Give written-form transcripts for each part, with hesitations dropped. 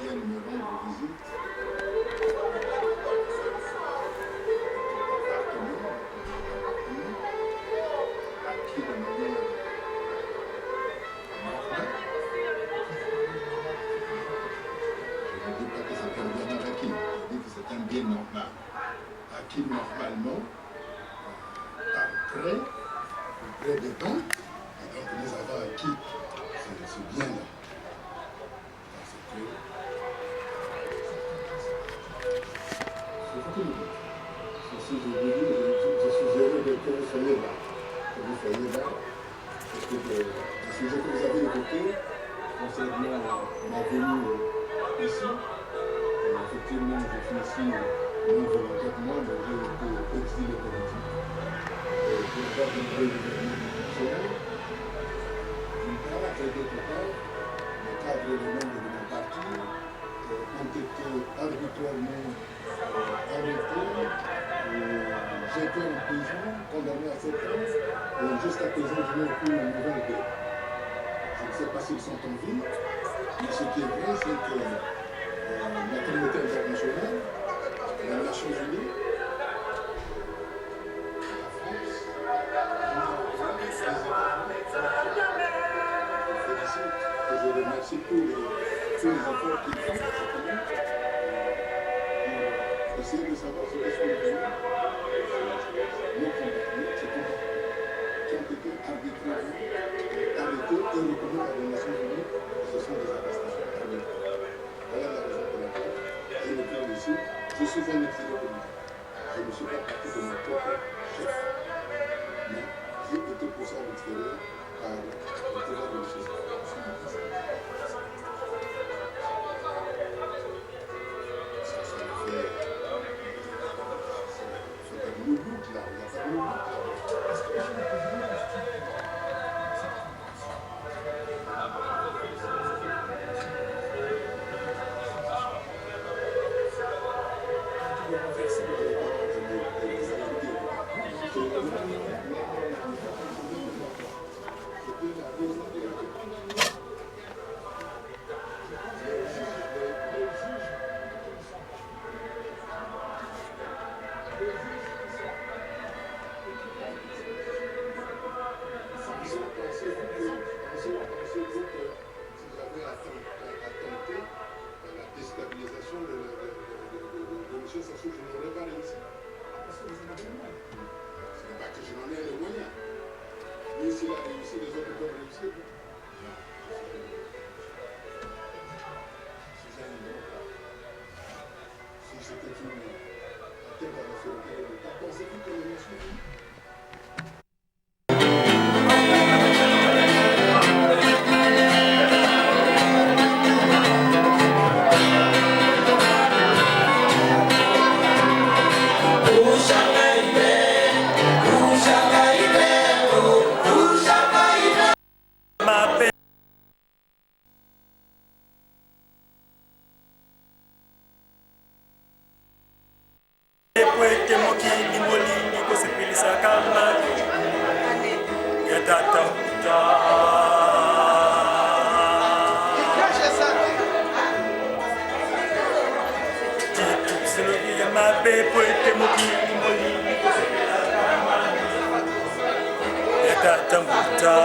viennent me rendre visite appartement, appartement, acquis de manière normale. Je ne dis pas que c'est un bien mal acquis, je dis que c'est un bien normal. Acquis normalement, par prêt, auprès des banques, et donc nous avons acquis ce bien-là. Parce que c'est vous qui le dites. Si je vous dis, je suis heureux que vous soyez là. Que vous soyez là. Parce que le sujet que vous avez évoqué concernant ma venue ici, et effectivement, je suis ici non volontairement, mais j'ai été exilé politique. Et pour avoir un vrai gouvernement national, d'une part, et d'autre part, les cadres et les membres de mon parti ont été arbitrairement arrêtés, jetés en prison, condamnés à 7 ans, et jusqu'à présent, je n'ai aucune nouvelle d'eux. Je ne sais pas s'ils sont en vie, mais ce qui est vrai, c'est que la communauté internationale, les Nations Unies, la France, les États-Unis, je félicite et je remercie tous les efforts qu'ils font pour essayer de savoir ce que sont devenus nos compatriotes, ces compatriotes qui ont été arbitrairement arrêtés et reconnus par les Nations Unies. Ce sont des arrestations arbitraires. Voilà la raison pour laquelle je me trouve ici. Je suis un exilé politique. Je ne suis pas parti de mon propre chef. Mais j'ai été poussé à l'extérieur par le pouvoir de M. Ça me fait. C'est pas de doute là, il n'y a pas de doute là. Est-ce que, Monsieur le Président, estime cette C'était la raison de la Je pense que les juges qui ne sont pas, les juges qui sont et qui ont Pensez-vous que si j'avais attenté à la déstabilisation de M. Sassou, je n'aurais pas réussi? Parce que vous en avez les moyens. Ce n'est pas que je n'en ai les moyens. Lui, s'il a réussi, les autres peuvent réussir. Non, je suis un démocrate. Si c'était une atteinte à la sûreté de l'État, pensez-vous que les Nations Unies Mabe po ete mokili molingi kosepelisaka mabe ya tata mbuta. Titusologi ya mabe po ete mokili molingi kosepelisaka mabe ya tata mbuta.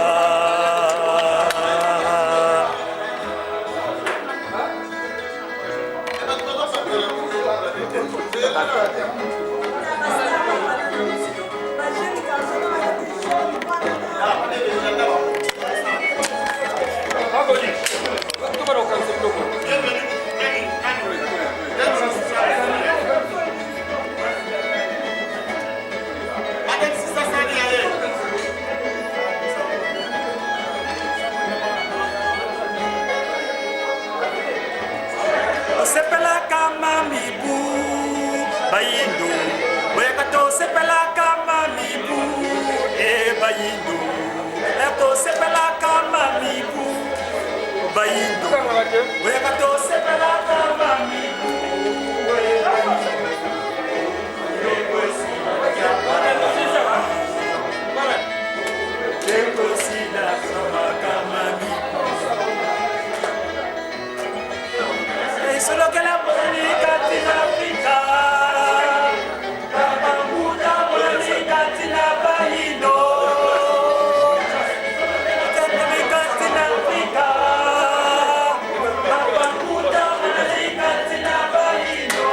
Tosepelaka mamibu bayindo, boyaka tosepelaka mamibu e bayindo, tosepelaka mamibu bayindo, boyaka tosepelaka mamibu e bayindo. Bisolokela monani kati na Afrika. Babanguna monani kati na bayindo. Monani kati na Afrika. Babanguna monani kati na bayindo.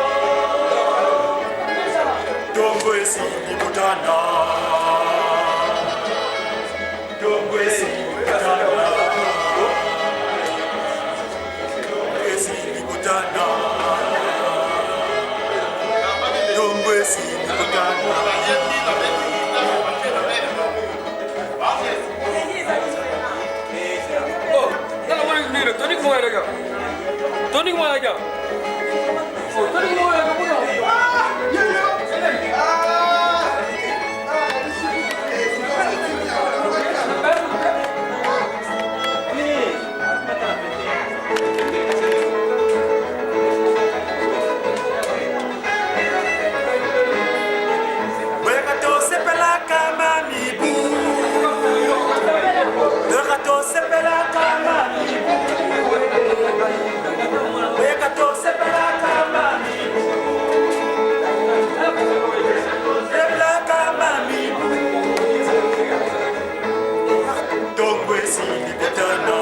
Tongo esili kotana. Tongo esili kotana. Tongo esili kotana. Tongo esili kotana. Oh, Tonique moi les gars. Tonique moi les gars. Oh, tonique moi les gars. Boyaka tosepelaka mamibu. Boyaka tosepelaka mamibu. Boyaka tosepelaka mamibu. Sepelaka mamibu. Tongo esili kotana.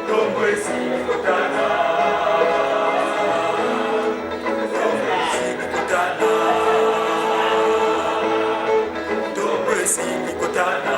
Tongo esili kotana. Tongo esili kotana. Tongo esili kotana.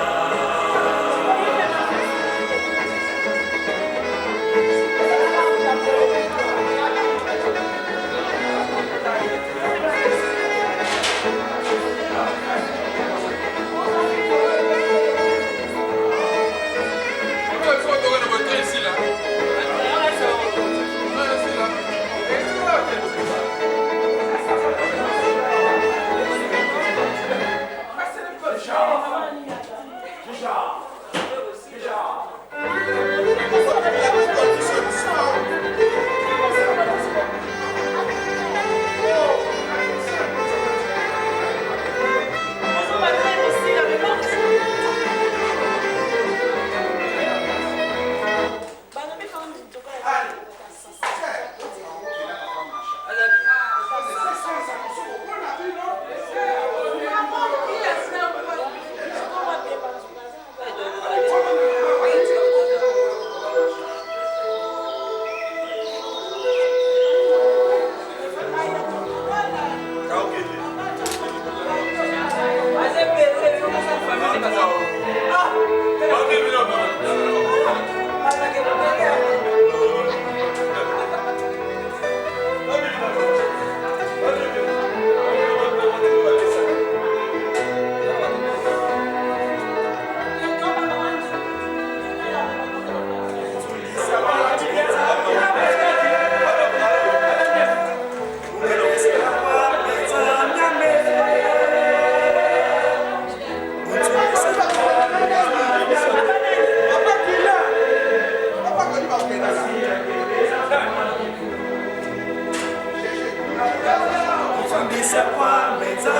Mfundisa kwa meza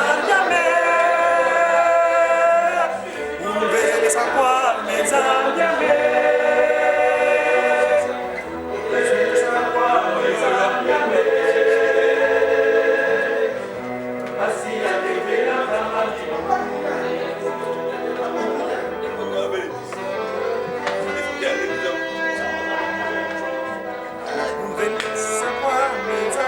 Umbelesa kwa meza Mfundisa kwa meza Basi atembea kama. Umbelesa kwa meza.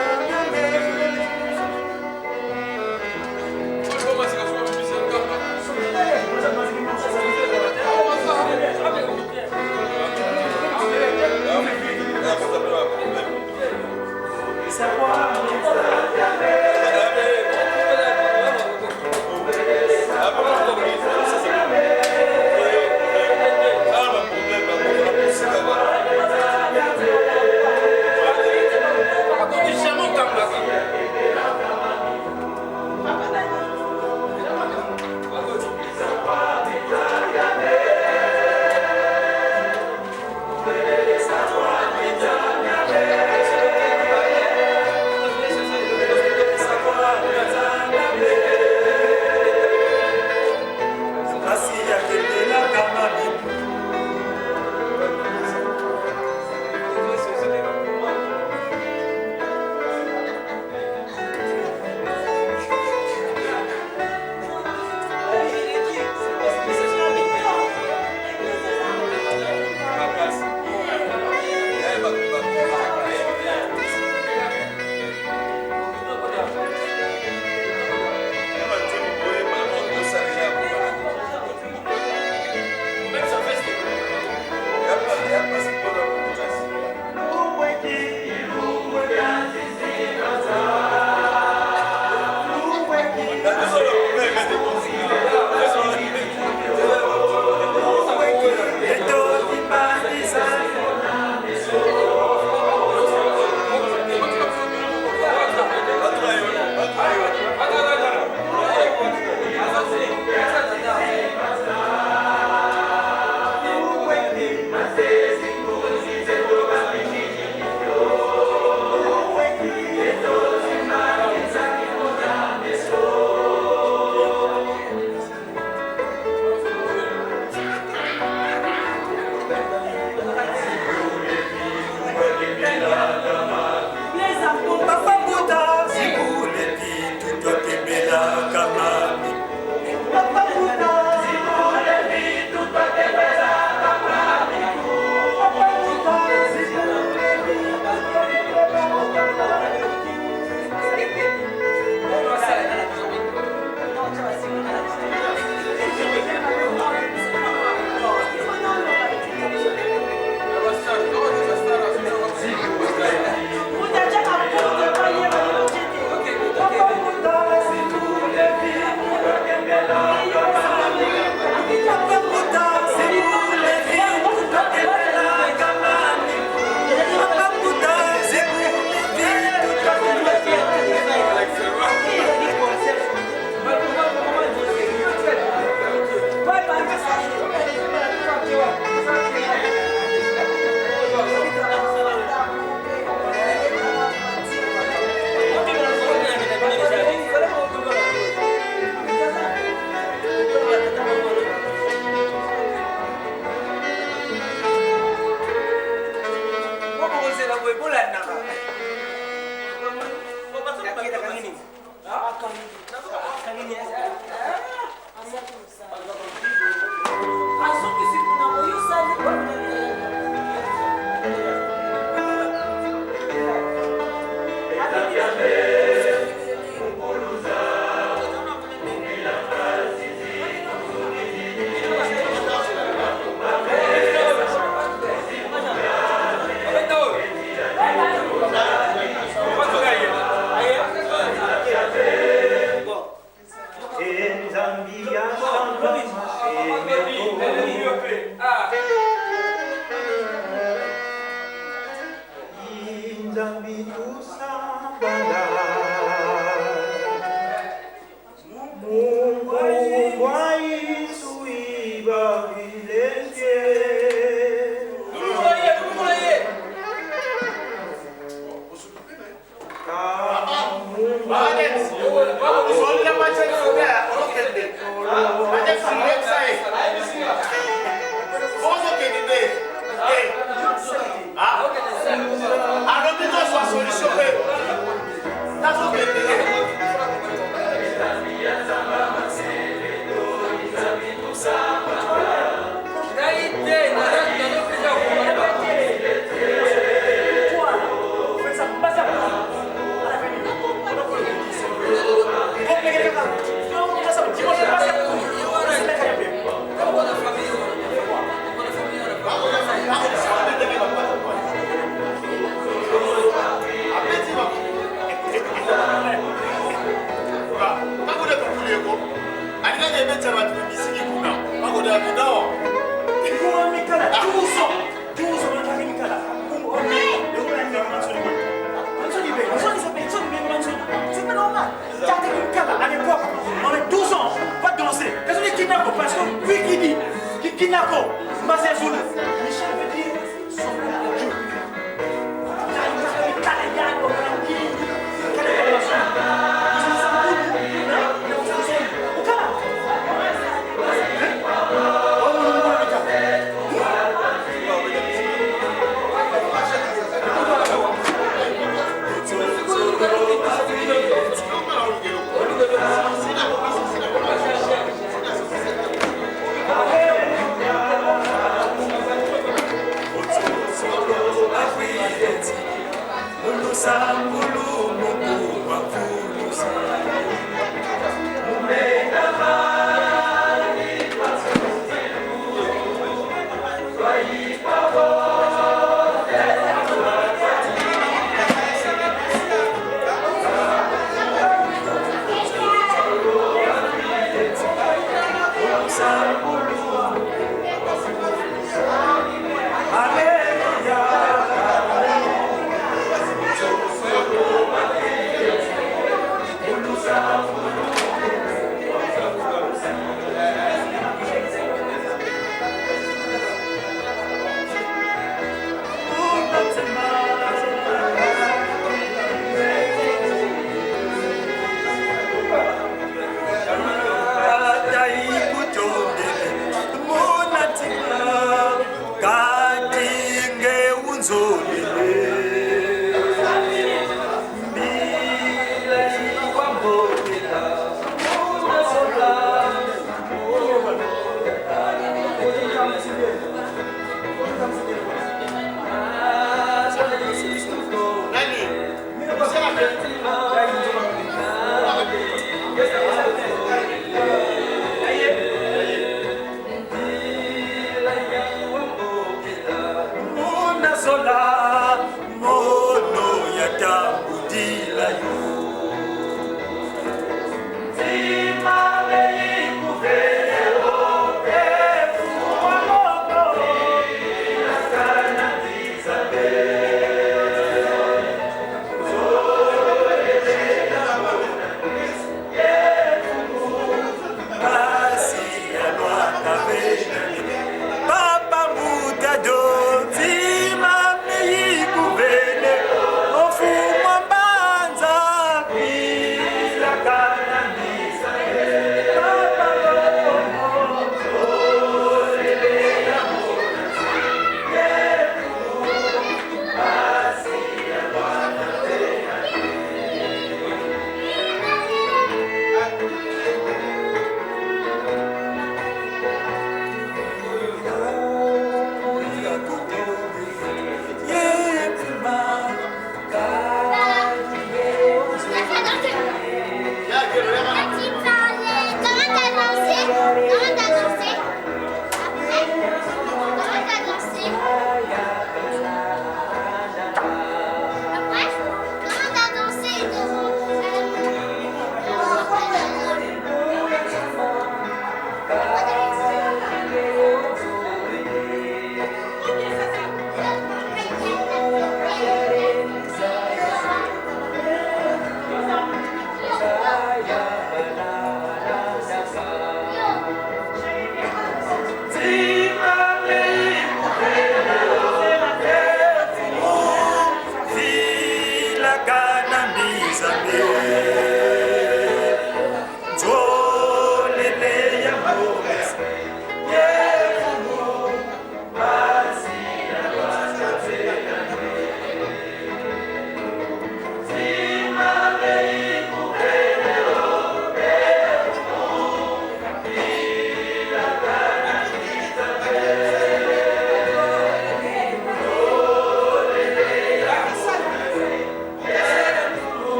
boye bolandaka. Azongisi kuna oyosali.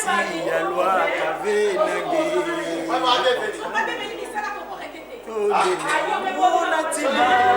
Mwasi ya lwaka venange Muna tima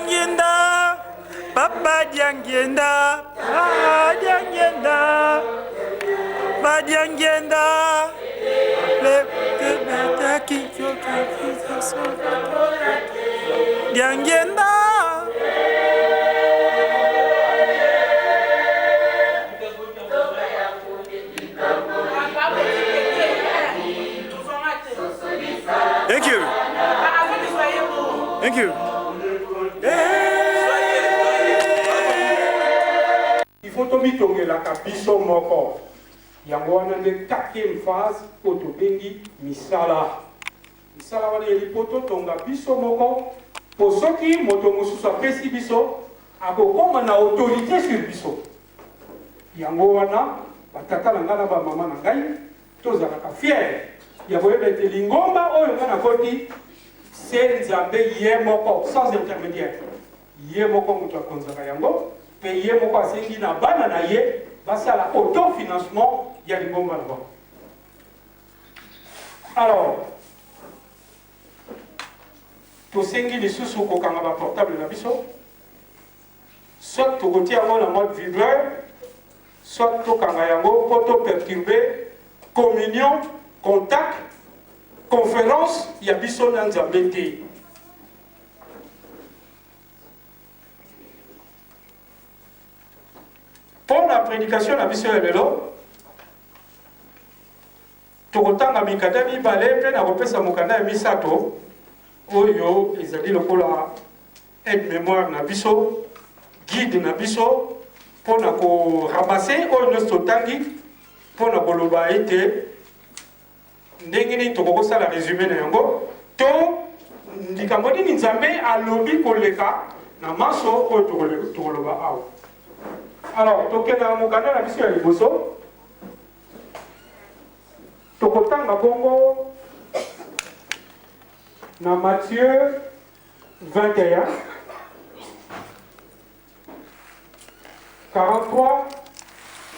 Diangienda, Papa Diangienda, ah, Diangienda, Pa Diangienda, le Diangienda. Thank you. Thank you. Il faut tomitongelaka biso moko. Yango wana nde quatrième phase oyo tobengi misala. Misala wana eyeli mpo totonga biso moko, mpo soki moto mosusu apesi biso, akokoma na autorite sur biso. Yango wana ba tata na ngai na ba mama na ngai tozalaka fier ya koyeba ete lingomba oyo ngai nakoti se Nzambe ye moko sans intermediaire, ye moko moto akonzaka yango mpe ye moko asengi na bana na ye basala autofinancement ya lingomba na bango. Alors tosengi lisusu kokanga ba portable na biso Soit tokotia yango na mode vibreur, soit tokanga yango mpo to perturber communion, contact, conference ya biso na Nzambe te. Mpo na predication na biso ya lelo, tokotanga mikanda mibale mpe nakopesa mokanda ya misato oyo ezali lokola Aide memoire na biso, guide na biso mpo na ko ramasser oyo nyonso totangi mpo na koloba ete ndenge nini tokoki kosala resume na yango to likambo nini Nzambe alobi koleka na manso oyo tokoloba awa. Alors tokenda na mokanda na biso ya liboso, tokotanga bongo na Matthieu 21, 43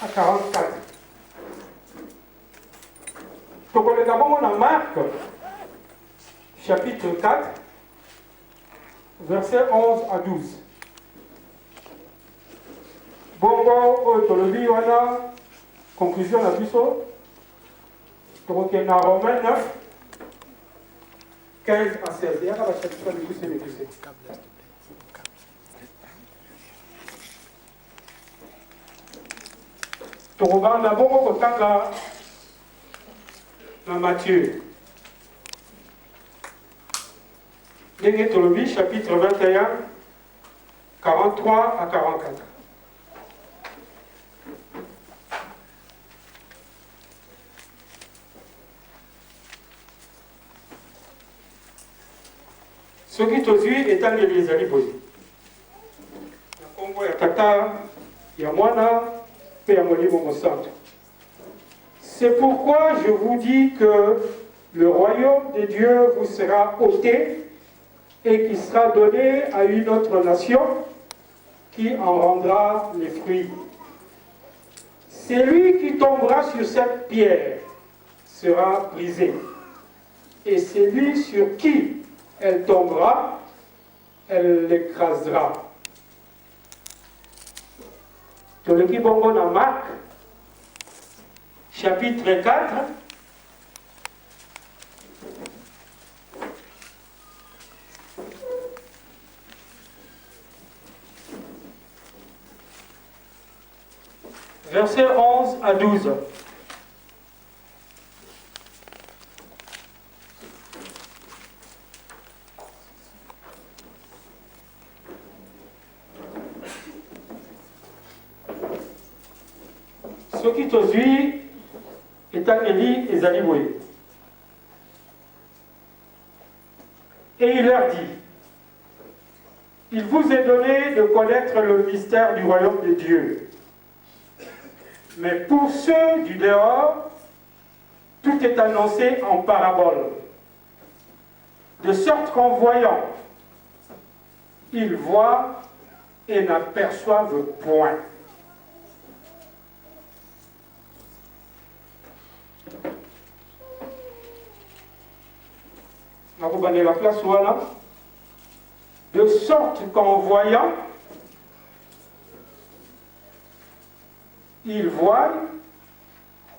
à 44. Tokoleka bongo na Marc chapitre 4 verset 11 à 12. Bongo oyo tolobi wana conclusion na biso tokokende na Romain 9 15 à 16. Yaka ba chapitre mikuse mikuse. Tokobanda bongo kotanga na Matthieu. Ndenge tolobi chapitre 21 43 à 44. Soki tozwi etangeli ezali boye, Na nkombo ya Tata, ya Mwana, mpe ya Molimo Mosantu. C'est pourquoi je vous dis que le royaume de Dieu vous sera ôté et qui sera donné à une autre nation qui en rendra les fruits. Celui qui tombera sur cette pierre sera brisé, et celui sur qui elle tombera, elle l'écrasera. Toleki bongo na Marc chapitre 4 Versets 11 à 12. Soki tozwi etangeli ezali boye. Et il leur dit, il vous est donné de connaître le mystère du royaume de Dieu. Mais pour ceux du dehors, tout est annoncé en parabole. De sorte qu'en voyant, ils voient et n'aperçoivent point. Nakobandela place wana. De sorte qu'en voyant, ils voient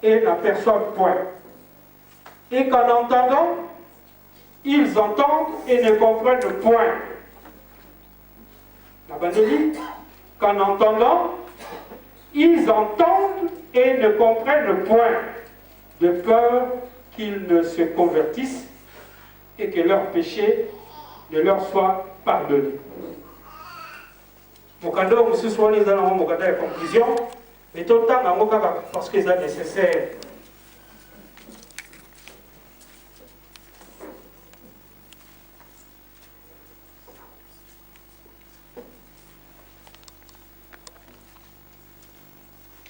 et n'aperçoivent point. Et qu'en entendant, ils entendent et ne comprennent point. La dit qu'en entendant, ils entendent et ne comprennent point, de peur qu'ils ne se convertissent et que leur péché ne leur soit pardonné. Mokanda oyo mosusu wana eza nango mokanda ya conclusion, mais totanga yango kaka parce que eza nécessaire.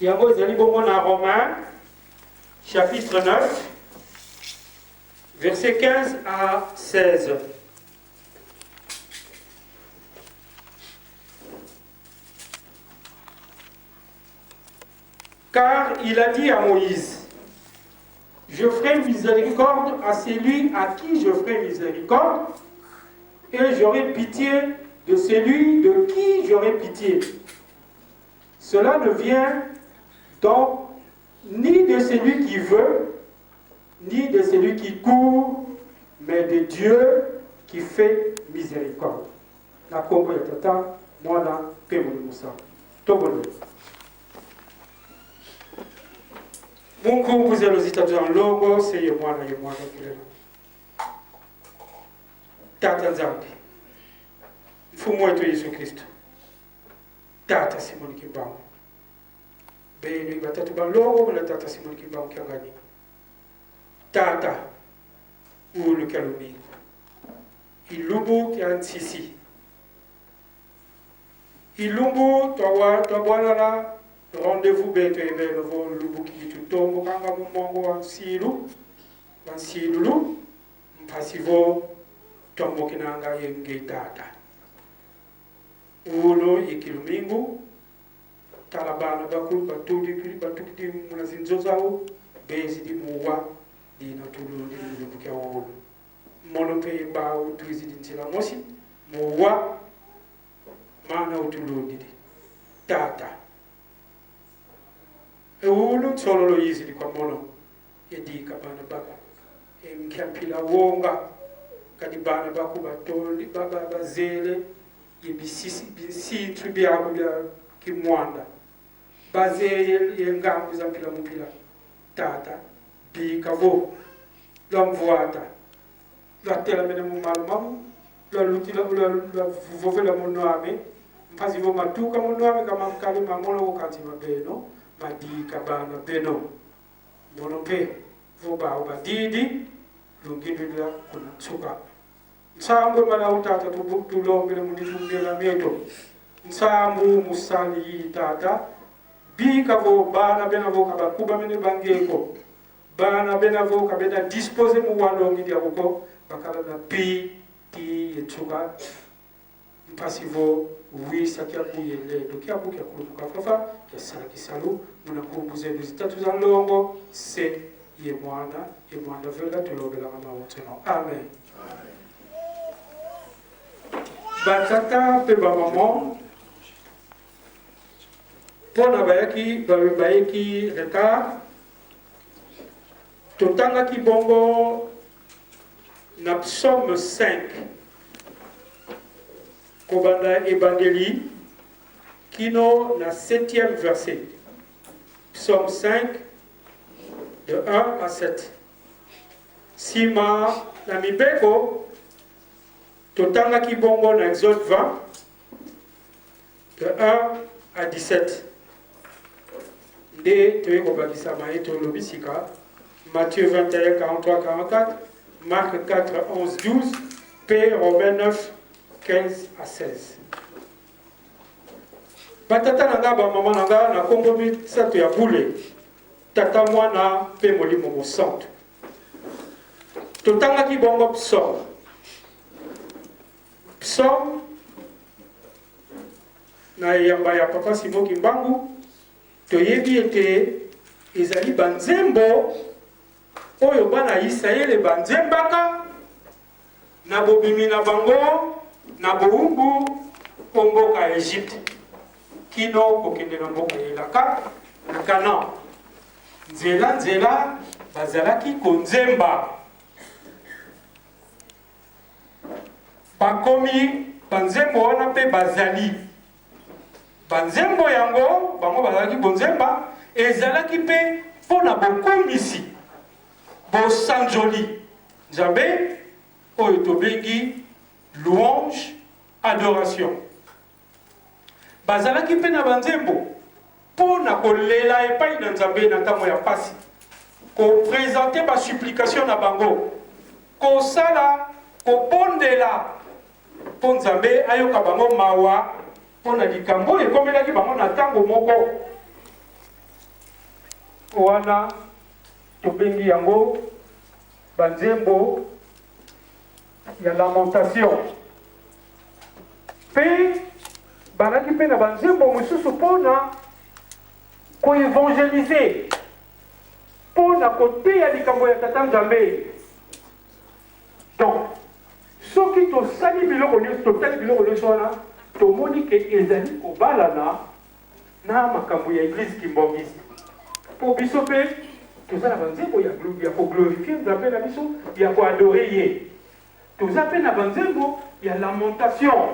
Yango ezali bongo na Romains chapitre 9 verset 15 à 16. Car il a dit à Moïse, je ferai miséricorde à celui à qui je ferai miséricorde, et j'aurai pitié de celui de qui j'aurai pitié. Cela ne vient donc ni de celui qui veut, ni de celui qui court, mais de Dieu qui fait miséricorde. Na kombo ya Tata, Mwana mpe Molimo Santu. Tobondela. Munkumbu zelo zitatu za nlongo se ye mwana ye mwana kilela. Tata Nzambe, Mfumu wetu Yesu Kristo, Tata Simoni Kimbangu, benu batatu ba nlongo na Tata Simoni Kimbangu Kiangani, Tata ulu kya lumingu ilumbu kya nsisi ilumbu twabwalala rendez-vous beto ebeno vo lubu kibitu tombo kanga mumongo wa nsilu wa nsilulu mpasi vo tombokinanga yenge tata ulo ikilumingu tala bana bakulu batudi batukidi muna zinzo zawo bezi di muwa dina tulu di mulumbu kya ulu mono mpe bawo tuizi di nzila mosi muwa mana utulundidi tata ewulu nsololo yizili kwa mono edika bana bako emkyampila wonga kadi bana bako batoli baba bazele yebisisi bisintu byabo bya kimwanda bazele yengambu za mpila mupila tata bika vo lwamvuata lwatelamene mumalu mamu lwalutila lwavovela munwame mpasi vo matuka munwame kama mkali mamolo kukanzi mabeno madika bana beno mono mpe vo bawo badidi lungindulila kuna tsuka nsambwe mala utata tulombele munitumbela mieto nsambu musali yi tata bika vo bana bena vo kabakuba mene bangeko bana bena vo kabena dispose mu walongi dia kuko bakala na pi ti yetsuka mpasi vo wisa kya kuyele do kya ku kya kuluka fafa kya sala kisalu muna kumbuze zitatu za longo se ye mwana ye mwana vela tulobela kama wote no amen. Batata pe ba maman mpona bayaki bayeki retard totangaki bongo na psaume 5 kobanda ebandeli kino na 7e verset. Psaume 5 de 1 à 7. Sima na mibeko totangaki bongo na Exode 20 de 1 à 17. Nde toyei kobakisama ye tolobi sika Matthieu 21 43 44, Marc 4 11 12 pe Romains 9 15 à 16. Batata na nga bamama na nga na kombo misato ya bule tata mwana mpe molimo mosantu. Totangaki bongo psaume psaume na eyamba ya papa Simon Kimbangu. Toyebi ete ezali banzembo oyo bana ya Isalaele banzembaka na bobimi na bango na bowumbu o mboka ya Egypte kino kokende na mboka ya elaka na Canaan. Nzela nzela bazalaki konzemba. Bakomi banzembo wana mpe bazali banzembo yango bango bazalaki konzemba ezalaki mpe mpo na bokumisi bosanjoli Nzambe oyo tobengi louange adoration. Bazalaki mpe na banzembo mpo na kolela epai na Nzambe na ntango ya mpasi, kopresente basupplication na bango, kosala kobondela mpo Nzambe ayoka bango mawa mpo na likambo oyo ekomelaki bango na ntango moko wana. Tobengi yango banzembo ya lamentation. Mpe balaki mpe na banzembo mosusu mpo na koevangelize, mpo na koteya likambo ya Tata Nzambe. Donc, soki tosali biloko nyonso, totali biloko nyonso wana, tomoni ke ezali kobalana na makambo ya eglise kimbangiste. Mpo biso mpe toza na banzembo ya, ya koglorifie Nzambe na biso, ya koadore ye. Toza mpe na banzembo ya lamentation,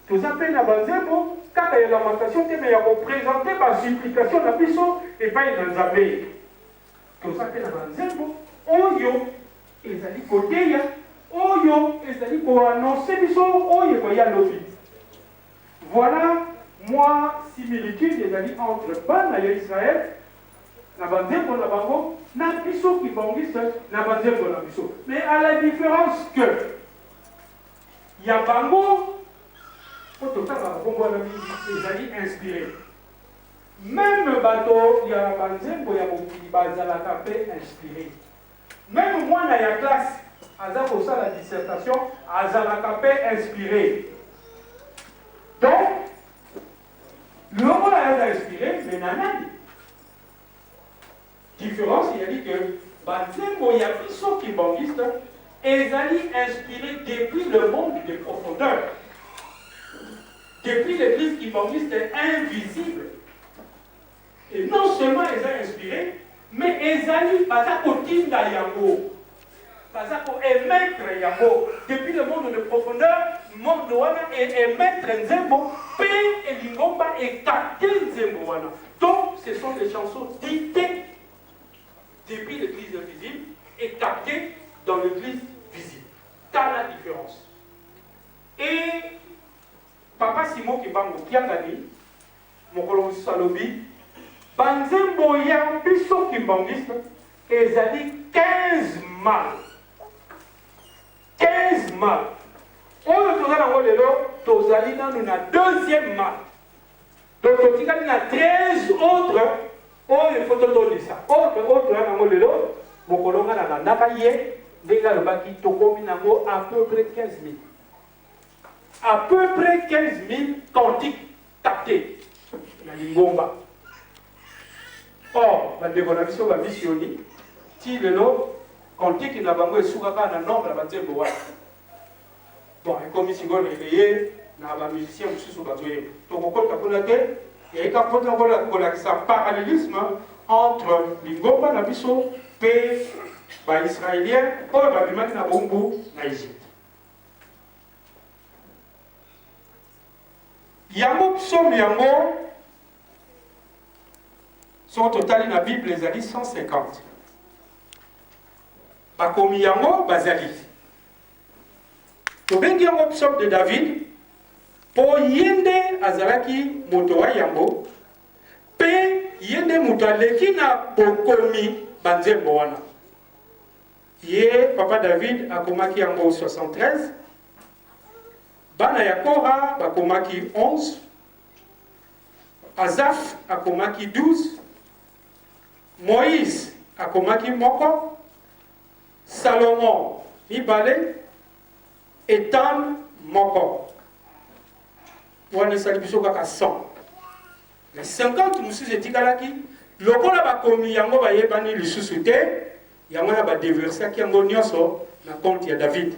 toza mpe na banzembo kaka ya lamentation te, me ya kopresente basupplication na biso epai na Nzambe. Toza mpe na banzembo oyo ezali koteya, oyo ezali koannonce biso oyo ekoya lobi. Voilà mwa similitude ezali entre bana ya Israël na ba nzembo na bango na biso kimbanguiste na ba nzembo na biso. Mais à la différence que ya bango po totanga ba kombo wana mingi ezali inspiré. Meme bato ya ba nzembo ya mokili bazalaka pe inspiré. Meme mwana ya classe aza kosala dissertation azalaka pe inspire. Donc lokola aza inspire mais na nani? Difference ezali que ba nzembo ya biso kimbanguiste ezali inspire depuis le monde de profondeur. Depuis l'église kimbanguiste invisible. Et non seulement eza inspiré, mais ezali baza kotinda yango, baza ko emettre yango depuis le monde de profondeur, monde wana e emettre nzembo pe lingomba e capter nzembo wana. Donc ce sont des chansons dictées depuis l'église invisible et captées dans l'église visible. Tala différence. Et Papa Simon Kimbangu Kiangani Mokolo mosusu alobi, Ba nzembo ya biso kimbanguiste ezali 15 mal. 15 mal. Oyo toza nango lelo, tozali nanu na deuxième mal. Donc totikali na 13 autres oyo il faut totondisa. Autre oyo toya nango lelo, mokolo nga nalandaka ye ndenge alobaki tokomi nango à peu près 15 000. À peu près 15 000 cantiques captés na lingomba. Or, bandeko na biso ba missioni ti lelo cantique na bango esuka kaka na nombre ya banzembo wana. Bon, ekomi sikoyo réveillé na ba musiciens mosusu bazoyemba. Tokokota kuna te, eyei kaka mpona kolakisa parallélisme entre lingomba na biso mpe ba Israéliens oyo babimaki na bowumbu na Egypte. Yango psaume yango soki totali na Bible ezali 150. Bakomi yango bazali. Tobengi yango psaume de David mpo ye nde azalaki moto wa yambo mpe ye nde moto aleki na bokomi banzembo wana. Ye papa David akomaki yango 73, bana ya Kora bakomaki 11, Azaf akomaki 12, Moïse akomaki moko, Salomon mibale, Etan moko. Wana esali biso kaka 100. Mais 50 mosusu etikalaki lokola bakomi yango bayebani lisusu te, yango wana ba deversaki yango nyonso na compte ya David.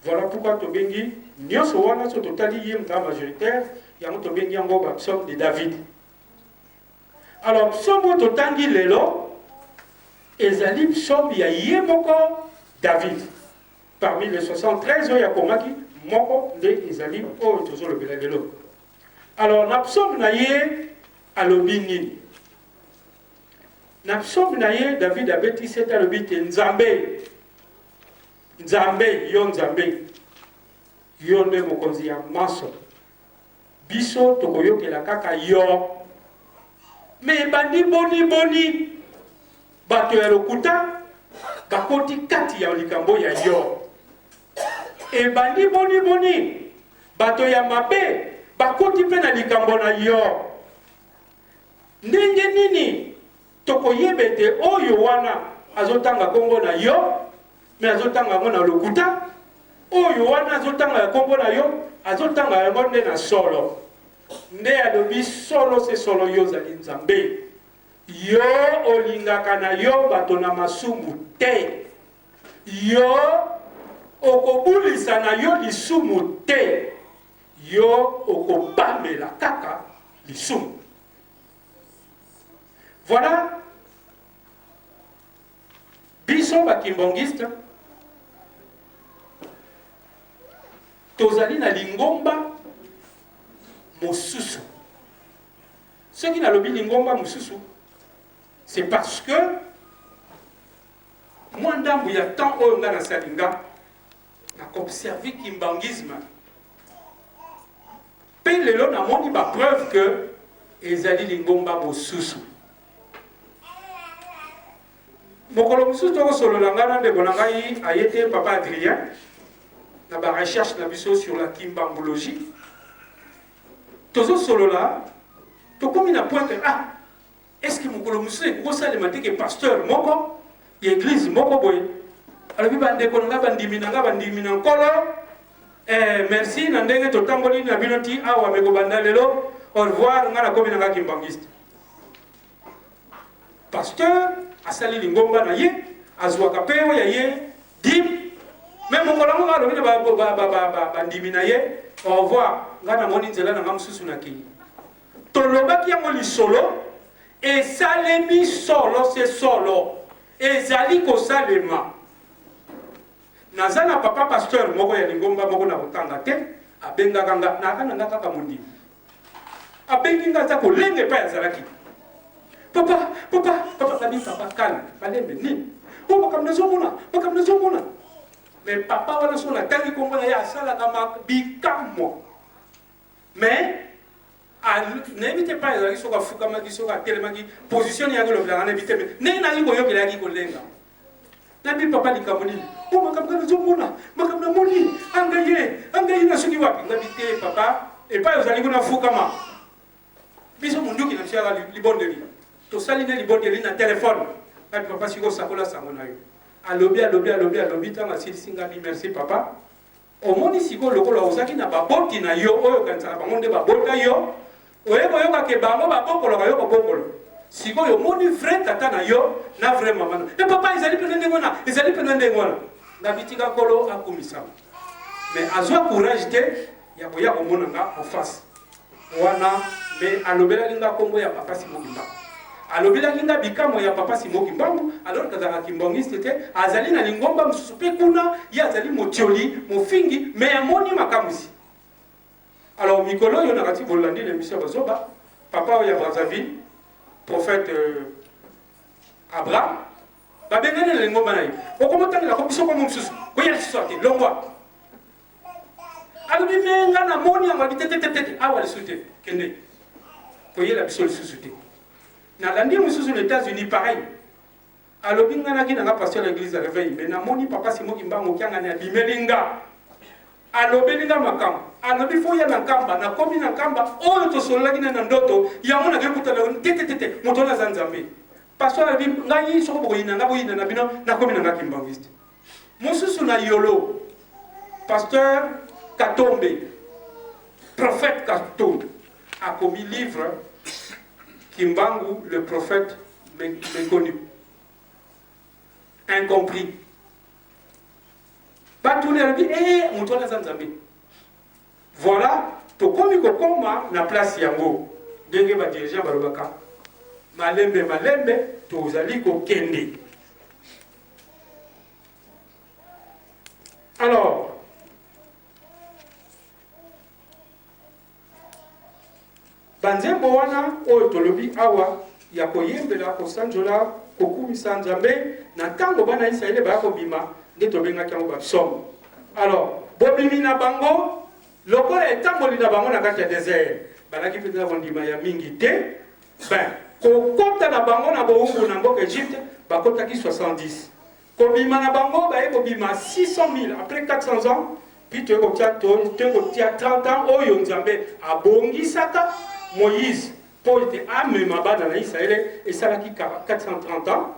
Voilà pourquoi tobengi nyonso wana so totali ye moto majoritaire yango tobengi yango ba psaume de David. Alors psaume oyo totangi lelo ezali psaume ya ye moko David. Parmi les 73 oyo akomaki moko nde ezali oyo tozolobela lelo. Alors na psaume na ye alobi nini? Na psaume na ye David abeti sete alobi te Nzambe Nzambe, yo Nzambe, yo nde mokonzi ya manso, biso tokoyokela kaka yo. Me ebandi boni boni bato ya lokuta bakoti kati ya likambo ya yo. Ebandi boni boni bato ya mabe bakoti mpe na likambo na yo. Ndenge nini Tokoyeba ete oyo wana azotanga kombo na yo, me azotanga yango na lokuta. Oyo wana azotanga ya kombo na yo, azotanga yango nde na solo. Nde alobi solo se solo, yo ozali Nzambe. Yo olingaka na yo bato na masumu te. Yo okobulisa na yo lisumu te. Yo okopamela kaka lisumu. Voilà biso ba kimbangiste tozali na lingomba mosusu. Soki nalobi lingomba mosusu, c'est parce que mwa ndambo ya temps oyo nga nasali nga nakoobserve kimbangisme Mpe lelo namoni ba preuve que ezali lingomba mosusu. Mokolo mosusu tokosolola ngai na ndeko na ngai aye te papa Adrien na ba recherche na biso sur la kimbangologie. Tozosolola tokomi na point que ah Est ce que mokolo mosusu ekoki kosalema te ke pasteur moko ya eglise moko boye alobi bandeko na ngai bandimi na ngai bandimi na nkolo eh, merci na ndenge totamboli na bino ti awa me kobanda lelo au revoir ngai nakomi na ngai kimbangiste pasteur asali lingomba na ye azwaka mpe oyo ya ye dime me mokolo yango ngai alobi na bandimi na ye au revoir ngai namoni nzela na ngai mosusu nakei Tolobaki yango lisolo esalemi solo se solo ezali kosalema. Naza na papa pasteur moko ya lingomba moko na kotanga te, abengaka nga naka na nga kaka mondimi. Abengi nga aza kolenga epai azalaki. Papa, papa, papa, nabi papa calme, malembe nini? Po makambo nazomona, makambo nazomona. Mais papa wana so natangi kombo na ye asalaka bikamwa. Mais nayebi te epai azalaki soki afukamaki soki atelemaki position nini yaki olobelaka nayebi te me ndenge nayaki koyokela yaki kolenga nayebi papa likambo nini o makambo nga nazomona makambo namoni anga ye anga ye nasuki wapi ngabi te papa epai ozali kuna fukama biso munduki na biso yaka libondeli tosali nde libondeli na telefone ngabi papa sikoyo osakola sango na yo alobi alobi alobi alobi ntango asilisi ngabi merci papa Omoni sikoyo lokola ozaki na baboti na yo oyo okanisaka bango nde babota yo, oye koyoka ke bango babokolaka yo kobokolo. Sikoyo omoni vrai tata na yo na vrai mama na yo. Eh papa ezali pena ndenge wana, ezali pena ndenge wana. Ngabi tika Nkolo akumisama. Mais azwa courage te ya koya komona nga en face. Wana mais alobelaki nga kombo ya papa Simon Kimbangu. Alobelaki nga bikamwa ya papa Simon Kimbangu alors kazalaka kimbangiste te, azali na lingomba mosusu pe kuna ye azali motioli, mofingi mais amoni makamwisi. Alors mikolo oyo nakati bolandi na emission ya bazoba, papa oyo ya Brazzaville, prophète euh, Abraham, babengani na lingomba na ye. Okomotangela ko biso kombo mosusu, koya lisusu te, longwa. Alobi me nga na moni yango abi te te te te awa lisusu te kende koyela biso lisusu te. Nalandi mosusu na États-Unis pareil. Alobi nga naki nanga pasteur ya église ya réveil mais namoni papa Simon Kimbangu Kiangani abimeli nga alobeli nga makambo alobi fo ya na nkamba nakomi na nkamba oyo tosololaki na na ndoto yango nakei kutana te te te te moto wana aza nzambe pasteur alobi ngai soko bokoyina nga boyina na bino nakomi na nga kimbangiste Mosusu na Yolo, Pasteur Katombe, prophète Katombe, akomi livre Kimbangu le prophète méconnu, incompris. Batuni alobi ee moto wana aza Nzambe. Voilà, tokomi kokoma na place yango ndenge ba dirigeants balobaka malembe malembe tozali kokende. Alors, Banzembo wana oyo tolobi awa ya koyembela, kosanjola, kokumisa Nzambe na ntango bana ya Isalaele baya kobima, nde tobengaki yango ba psaumes. Alors, bobimi na bango lokola etamboli na bango na kati ya desert, balaki mpenza kondima ya mingi te. Ben, kokota na bango na bowumbu na mboka Egypte, bakotaki 70. Kobima na bango baye kobima 600.000 après 400 ans puis toye kotia toye kotia 30 ans oyo Nzambe abongisaka Moïse mpo ete amema bana na Israele esalaki 430 ans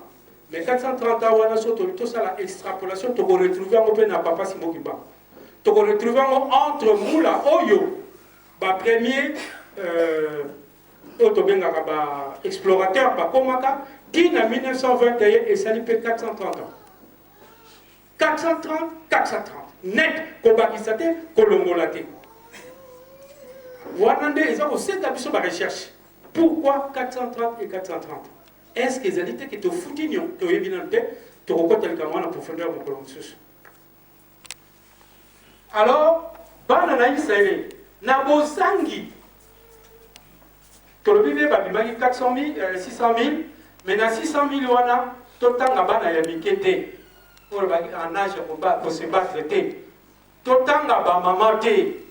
mais 430 ans wana so tolingi tosala extrapolation tokoretrouve yango mpe na papa Simon Kimbangu tokoretrouve yango entre mbula oyo ba premier euh, oyo tobengaka ba explorateur bakomaka ti na 1921 esali mpe 430 ans 430 430 net kobakisa te kolongola te wana nde eza kosenga biso ba recherche pourquoi 430 et 430 est ce que ezali te ke tofuti nio toyebi nano te tokokota likambo wana profondeur mokolo mosusu Alors, bana na Isalaele, na bozangi, tolobi nde babimaki 400 000, 600 000, mais na 600 000 wana, totanga bana ya mike te, oyo bazalaki en age ya ko se battre te, totanga ba mama te,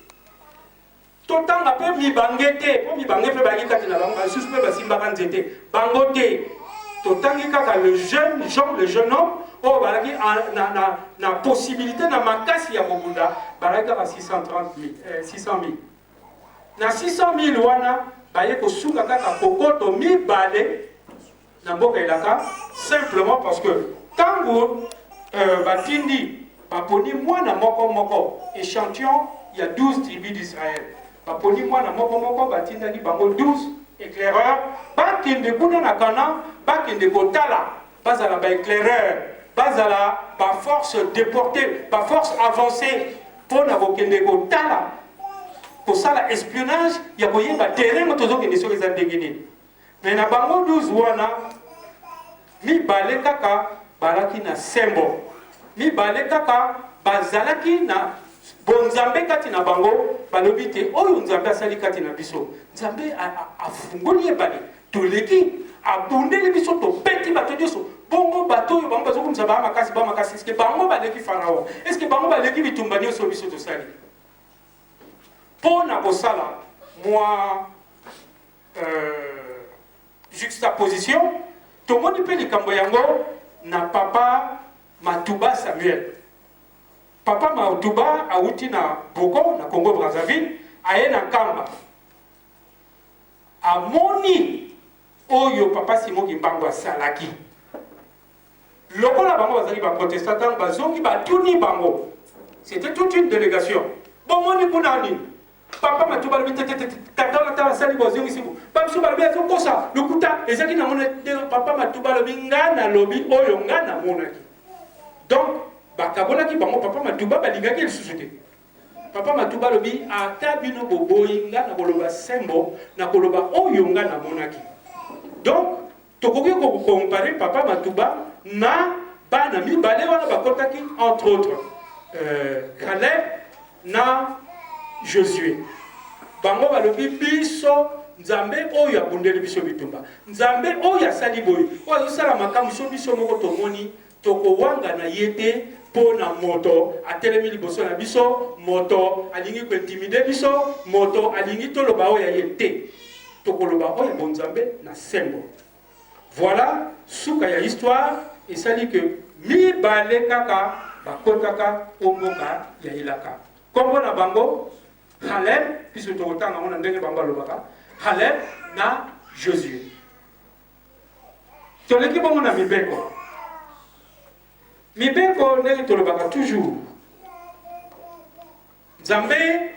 Totanga mpe mibange te, mpo mibange mpe bayaki kati na bango, basusu mpe basimbaka nzete, bango te. Totangi kaka le jeune Jean, le jeune homme oyo balaki na, na, na possibilité na makasi ya kobunda, balaki kaka 630 000, eh, 600 000. Na 600 000 wana baye kosuka kaka kokoto mibale na mboka elaka simplement parce que tango euh, batindi baponi mwana moko moko échantillon ya 12 tribus d'Israël baponi mwana moko moko batindaki bango 12 éclaireurs bakende kuna na Canaan bakende kotala bazala ba éclaireurs bazala ba force déportée ba force avancée mpo na kokende kotala kosala espionnage ya koyeba terrain ngo tozokende soki eza ndenge nini Mais na bango 12 wana, mibale kaka balaki na sembo, mibale kaka bazalaki na bonzambe kati na bango, balobi te oyo Nzambe asali kati na biso. Nzambe afungoli ebale, toleki, abundeli biso, tobeti bato nyonso. Bongo bato oyo bango bazokumisa baa makasi, baa makasi, eske bango baleki Farao? Eske bango baleki bitumba nyonso biso tosali? Mpo na kosala mwa Euh, juxtaposition, tomoni mpe likambo yango na papa Matuba Samuel. Papa Matuba awuti na Boko na Congo Brazzaville, aye na Nkamba, amoni oyo papa Simon Kimbangu asalaki. Lokola bango bazali ba protestants, ntango bazongi batuni bango, c'était toute une délégation, bomoni kuna nini? Papa Matuba alobi te te te tata wana tala asali bozongisi bo ba biso balobi azokosa lokuta ezalaki na mona te papa Matuba alobi nga nalobi oyo nga namonaki donc bakabolaki bango papa Matuba balingaki lisusu te papa Matuba alobi ata bino boboyi nga nakoloba sembo nakoloba oyo nga namonaki donc Tokoki ko comparer papa Matuba na bana mibale wana bakotaki entre autres euh, Caleb na Josué. Bango balobi biso Nzambe oyo abundeli biso bitumba, Nzambe oyo asali boye, oyo azosala makambo so biso moko tomoni, tokowangana ye te mpo na moto atelemi liboso na biso, moto alingi kointimide biso, moto alingi toloba oyo ya ye te. Tokoloba oyo ya bonzambe na sembo. Voilà suka ya histoire esali que mibale kaka bakotaka o mboka ya elaka. Kombo na bango Caleb, puisque tokotanga yango na ndenge bango balobaka, Caleb na Josue. Toleki bongo na mibeko. Mibeko ndenge tolobaka toujours, Nzambe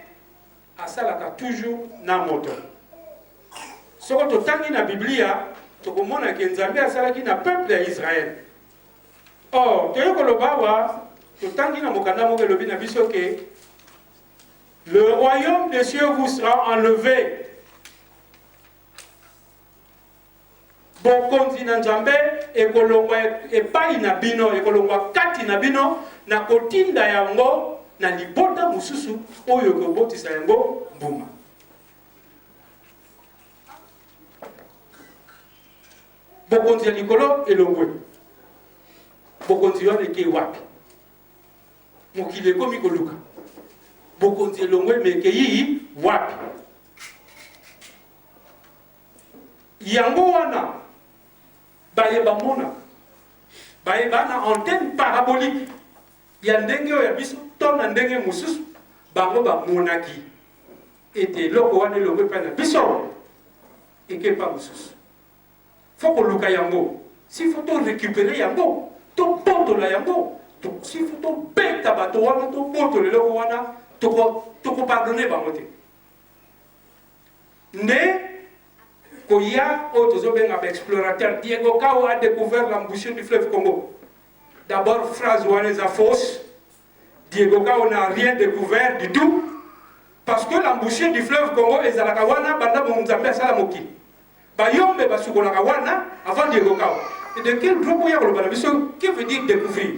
asalaka toujours na moto. Soko totangi na Biblia, tokomona ke Nzambe asalaki na peuple ya Israël. Or, toye koloba awa, Totangi na mokanda moko elobi na biso ke le royaume des cieux vous sera enlevé. Bokonzi na Nzambe ekolongwa epai na bino, ekolongwa kati na bino, na kotinda yango na libota mosusu oyo ekobotisa yango mbuma. Bokonzi ya likolo elongwe. Bokonzi wana ekei wapi? Mokili ekomi koluka bokonzi elongwe, me ekei wapi? Yango wana baye bamona baye ba na antenne parabolique ya ndenge oyo ya biso to na ndenge mosusu, bango bamonaki ete eloko wana elongwe epai na biso eke epai mosusu. Faut koluka yango, si faut to recuperer yango, tobotola yango, si faut tobeta bato wana, tobotola eloko wana, toko pardonner bango te. Nde koya oyo tozobenga ba explorateur Diego Cao a découvert l'embouchure du fleuve Congo. D'abord phrase wana eza fausse. Diego Cao n'a rien découvert du tout parce que l'embouchure du fleuve Congo ezalaka wana banda Nzambe asala mokili. Bayombe basukolaka wana avant Diego Cao. Et de quel droit boya koloba na biso que veut dire découvrir?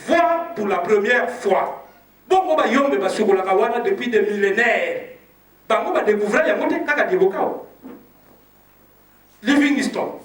Voir pour la première fois. Bongo bayombe basukolaka wana depuis des millénaires. Bango ba découvrir yango te kaka Diego Cao. Livingstone.